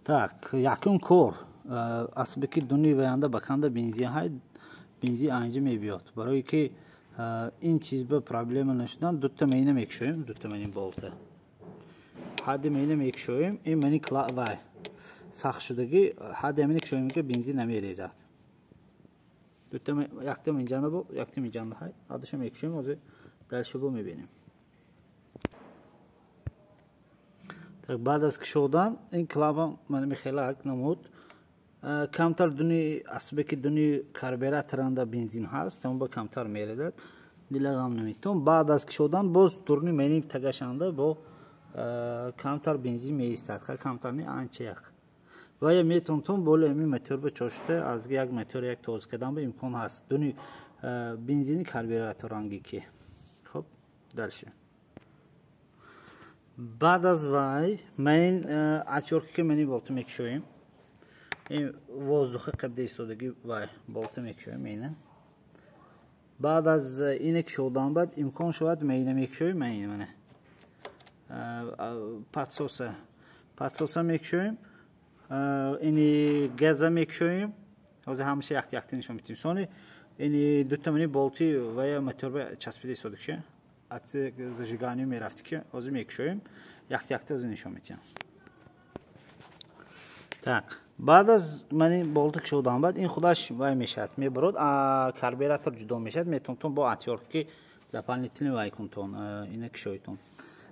Так, якум кор асбе ки дуни ваянда баканда бензин ҳай, бензин анҷа мебиёд. Барое ки ин чиз ба проблема нашудан, дута мейна мекушоем, дута мани болта. Ҳадди мейна мекушоем, ин мани вай сахт шудагӣ, ҳадди ҳамина кушоем, ки бензин намерезад. Дута якта инҷанда бо, якта инҷанда ҳай, ҳаддиша мекушоем, ҳозир дальше бо мебинем. Так, баъд аз кушодан ин клапан мана михелак намуд. Камтар дуни асбе ки дуни карбюраторанда бензин ҳаст, ҳамон ба камтар мерезад. Дила ғам наметон. Баъд аз кушодан боз дурни мени тагашанда бо камтар бензин меистад. Камтар не, анча як. Ва я метонтон боло ами мотор ба чошта аз як мотор як тоз кардан ба имкон ҳаст. Дуни бензини карбюраторанги ки. Хоб, дальше. Баъд аз вай ман отвёрка ки мани болта мекушоем. Ин воздуха қабда истодагӣ вай болта мекушоем мейна. Баъд аз ине кушодан баъд имкон шавад мейна мекушоем мейна мана. Подсоса. Подсоса мекушоем. Ини газа мекушоем. Ҳозир ҳамаша якта якта нишон медиҳем. Сони ини дута мани болти вая мотор ба часпида истодагиша. Отсек зажиганию мерафти ки ҳозир мекушоем. Якта якта ҳозир нишон медиҳем. Так, баъд аз мани болта кушодан баъд ин худаш вай мешавад, мебарод, карбюратор ҷудо мешавад, метонтон бо отвёрка дополнительный вай кунтон, ина кушоитон.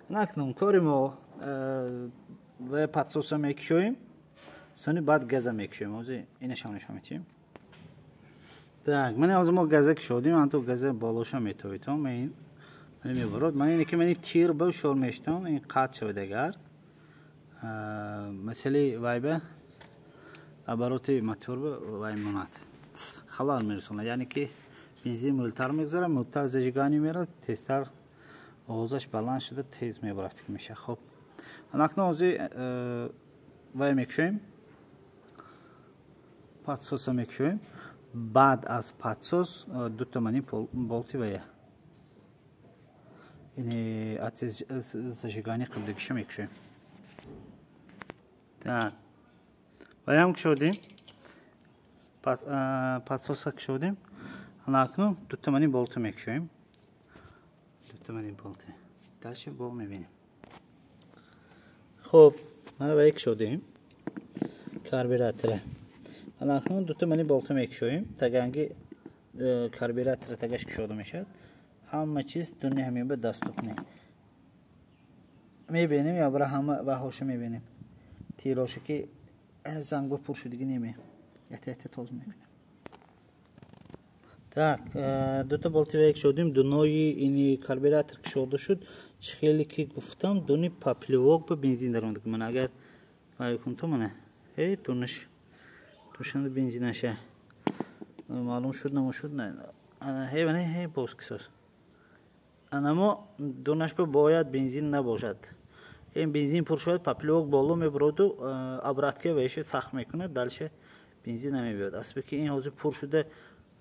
Накнун кори мо вай подсоса мекушоем, сони баъд газа мекушоем. Ҳозир инашам нишон медиҳем. Так, мани ҳозир мо газа кушодем, анто газа болоша метовитон, ман мани мебарод. Ман ине ки мани тир ба шор мештон, ин қатъ шавад агар. Масъалаи вай ба обороти мотор ба вай монад. Халал мерасонад, яъне ки бензин мӯлтар мегузарад, мӯлтар зажигание мерад, тезтар овозаш баланд шуда тез мебарад ки мешавад. Хоб, акнун ҳозир вай мекушоем, подсоса мекушоем. Баъд аз подсос дута мани болти вая ини зажигание қабдагиша мекушоем. Так, ваям кушодем, подсоса кушодем. Акнун дута мани болта мекушоем, дута мани болта. Дальше бо мебинем. Хоб, мана вай кушодем карбюратора. Акнун дута мани болта мекушоем, таганги карбюратора тагаш кушода мешавад. Ҳама чиз дуни ҳамин ба доступни. Мебинем я бара ҳама ваҳоша мебинем. Тироша ки зангба пур шудагӣ неме. Якта якта тоз мекунем. Так, дута болти вай кушодем, дунои ини карбюратор кушода шуд. Чӣ хеле ки гуфтам, дуни поплевок ба бензин даромад. Ман агар вай кунто мана, эй дунаш душанда бензинаша. Маълум шуд, намошуд, на. Ана ҳей мана ҳей боз кисос. Анамо дунаш ба бояд бензин набошад. Ин бензин пур шуд, поплевок боло мебароду, обратка вайша сахт мекунад, дальше бензин намебиёд. Асбе ки ин ҳозир пур шуда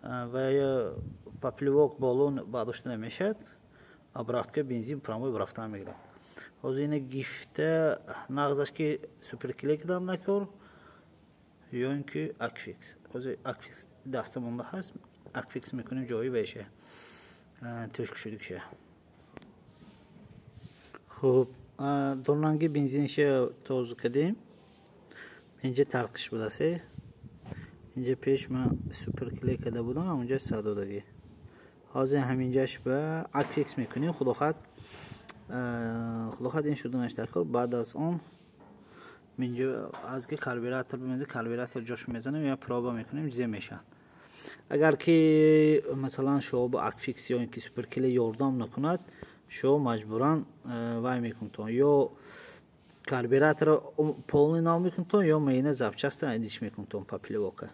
вая поплевок боло бардошта намешавад, обратка бензин прямой рафтан мегирад. Ҳозир ина гифта нағзаш ки суперклей кардам накор, ё ин ки акфикс. Ҳозир акфикс даста монда ҳаст, акфикс мекунем ҷои вайша тӯш кушодагиша. Хуб, дорнанги бензинша тоза кардем. Инҷа тарқиш будааст. Инҷа пеш ман суперклей карда будам, онҷа садодагӣ. Ҳозир ҳаминҷаш ба акфикс мекунем. Худохоҳад, худохоҳад ин шуданаш дар кор. Баъд аз он инҷа аз ки карбюратор бимезем, карбюратор ҷош мезанем ё проба мекунем, чизе мешавад. Агар ки масалан шумо ба акфикс ё ин ки суперклей ёрдам накунад, шумо маҷбуран вай мекунтон, ё карбюратора полный нав мекунтон, ё мейна запчаста илиш мекунтон поплевока.